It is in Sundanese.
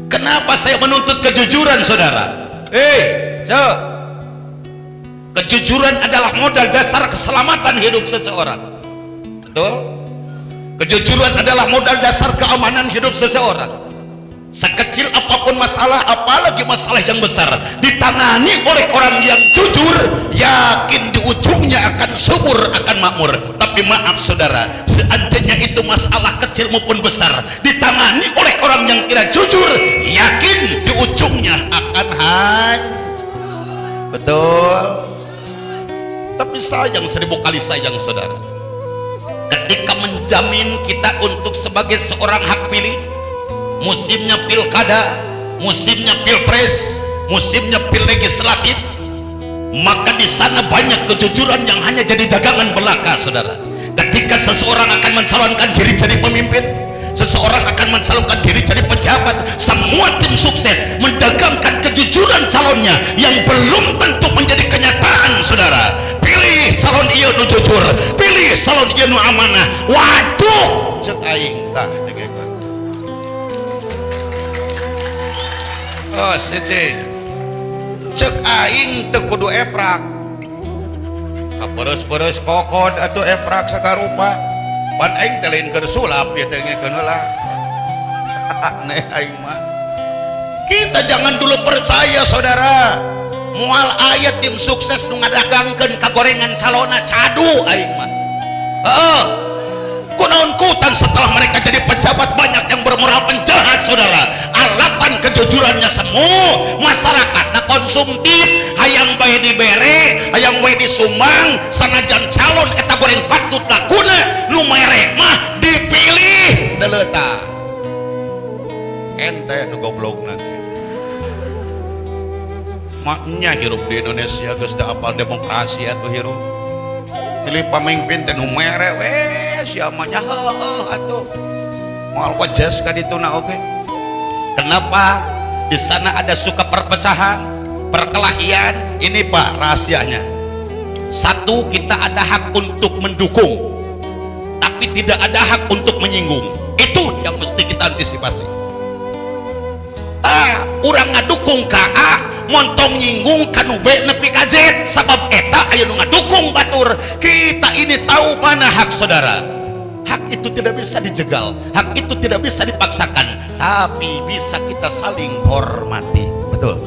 Kenapa saya menuntut kejujuran, saudara? Hei, so. Kejujuran adalah modal dasar keselamatan hidup seseorang. Betul? Kejujuran adalah modal dasar keamanan hidup seseorang. Sekecil apapun masalah, apalagi masalah yang besar, ditangani oleh orang yang jujur, yakin di ujungnya akan subur, akan makmur. Tapi maaf saudara, seandainya itu masalah kecil maupun besar ditangani oleh orang yang tidak jujur, yakin di ujungnya akan hancur. Betul? Tapi sayang, seribu kali sayang, saudara, ketika menjamin kita untuk sebagai seorang hak pilih, musimnya pilkada, musimnya pilpres, musimnya pil legislatif, maka di sana banyak kejujuran yang hanya jadi dagangan belaka, saudara. Ketika seseorang akan mencalonkan diri jadi pemimpin, seseorang akan mencalonkan diri jadi pejabat, semua tim sukses mendagangkan kejujuran calonnya yang belum tentu menjadi kenyataan, saudara. Pilih calon ieu nu jujur, pilih calon ieu nu amanah. Waduh, cek aing tah dengekeun. Oh, siji. Cek aing teu kudu eprak. Kaperes-peres kokod atuh eprak sakarupa. Pan aing teh lain keur sulap ya teh ngekeun heula. Aneh aing mah. Kita jangan dulu percaya, saudara. Moal aya tim sukses nu ngadagangkeun kagorengan calona, cadu aing mah. Heeh. Kunaon kutan setelah mereka jadi pejabat banyak yang bermoral penjahat, saudara. Alatan kejujurannya semu, masyarakat na konsumtif, hayang bae dibere, hayang bae disumbang, sanajan calon eta goreng patut lakuna, nu mere mah dipilih deleta. Ente nu goblokna teh. Maknya hirup di Indonesia geus teu apal demokrasi atuh hirup. Pilih pamimpin teh nu mere we sia mah nya heueuh atuh. Moal wajes ka dituna oge. Kenapa di sana ada suka perpecahan, perkelahian? Ini Pak rahasianya. Satu, kita ada hak untuk mendukung, tapi tidak ada hak untuk menyinggung. Itu yang mesti kita antisipasi. Ah, urang ngadukung ka A, montong nyinggung ka nu B nepi ka Z, sabab eta aya nu ngadukung batur. Kita ini tahu mana hak, saudara. Hak itu tidak bisa dijegal, hak itu tidak bisa dipaksakan, tapi bisa kita saling hormati. Betul.